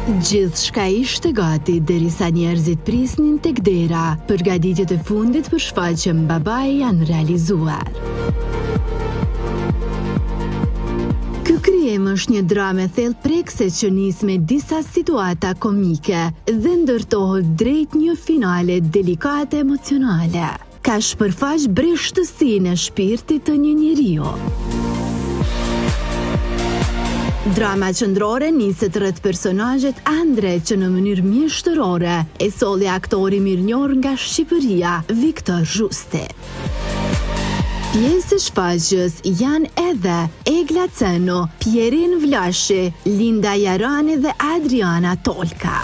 Gjithçka ishte gati derisa njerëzit prisnin tek dera, përgatitjet e fundit për shfaqjen Babai janë realizuar. Ky krijim është një dramë e thellë prekëse që nis me disa situata komike dhe ndërtohet drejt një finale delikate emocionale. Ka shpërfaq brishtësinë e shpirtit të një njeriu. Drama qendrore niset rreth personazhit Andre që në mënyrë mjeshtërore e solli aktori i mirënjohur nga Shqipëria, Viktor Zhusti. Pjesë e shfaqjes janë edhe Egla Ceno, Pjerin Vlashi, Linda Jarani dhe Adriana Tolka.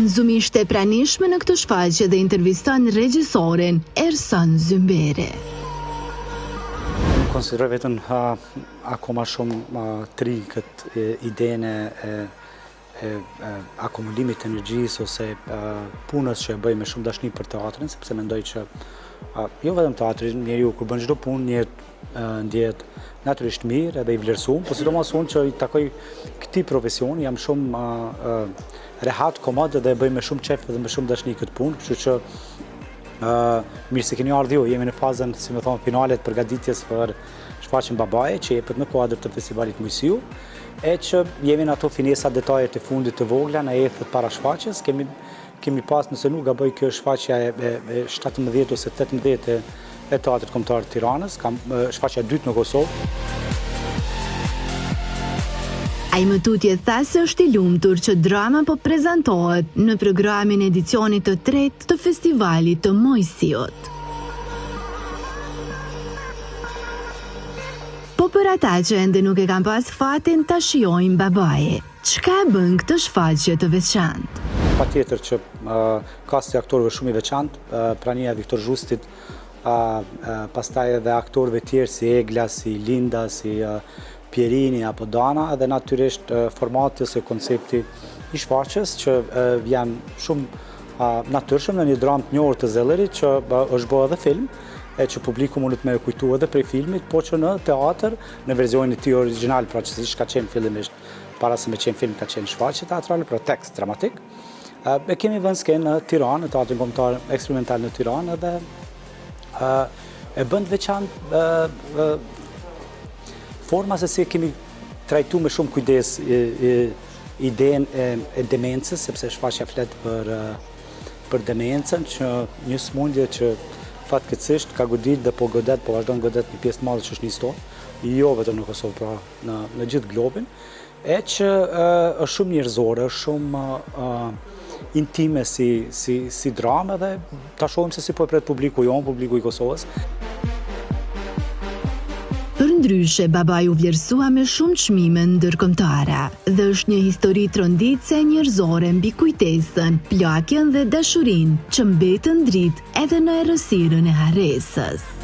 Nzumi ishte e pranishme në këtë shfaqje dhe interviston regjisorin Erson Zymberi. Unë konsideroj veten akoma shumë të ri këtë idenë e e akumulimit të energjisë ose punës që e bëj me shumë dashni për teatrin, sepse mendoj që jo vetëm teatrin, njeriu kur bën çdo punë, njeri ndjehet natyrisht mirë edhe i vlerësum, po sidomos unë që i takoj këtij profesioni, jam shumë rehat, komod dhe e bëj me shumë qejf dhe me shumë dashni këtë punë, kështu që mirë se keni ardhur ju, jemi në fazën, si me thonë, finale të përgatitjes për shfaqjen Babai, që jepet në kuadër të festivalit Moisiu, e që jemi në ato finesa detajet e fundit të vogla në ethet para shfaqjes, kemi Kemi pas, nëse nuk gaboj, kjo është shfaqja e, e, 17 ose 18 e, e Teatrit Kombëtar të Tiranës, kam shfaqja e dytë në Kosovë. Ai më tutje tha se është i lumtur që drama po prezantohet në programin e edicionit të tretë të festivalit të Moisiut. Po për ata që ende nuk e kanë pas fatin ta shijojnë Babai. Çka e bën këtë shfaqje të veçantë? Patjetër që kasti i aktorëve shumë i veçantë, prania e Viktor Zhustit, pastaj edhe aktorëve tjerë si Egla, si Linda, si Pierini apo Dana, edhe natyrisht formati ose koncepti i shfaqjes që vjen shumë natyrshëm në një dramë të njohur të Zellerit që është bërë edhe film, e që publiku mundet me e kujtu edhe prej filmit, po që në teatër, në versionin e tij origjinal, pra që siç ka qenë fillimisht, para se me qenë film ka qenë shfaqje teatrale, pra tekst dramatik. E kemi vënë skenë në Tiranë, në Teatrin Kombëtar Eksperimental në Tiranë edhe e bën të veçantë forma se si e kemi trajtu me shumë kujdes idenë e, e demencës, sepse shfaqja flet për për demencën, që një sëmundje që fatkeqësisht ka godit dhe po godet, po vazhdon godet një pjesë të madhe të shoqërisë tonë, jo vetëm në Kosovë, pra në, në gjithë globin, e që është shumë njerëzore, është shumë intime si, si, si dramë dhe ta shohim se si po e pret publiku jonë, publiku i Kosovës. Përndryshe, Babai u vlerësua me shumë çmime ndërkombëtare dhe është një histori tronditëse njerëzore mbi kujtesën, plakjen dhe dashurinë që mbetën dritë edhe në errësirën e harresës.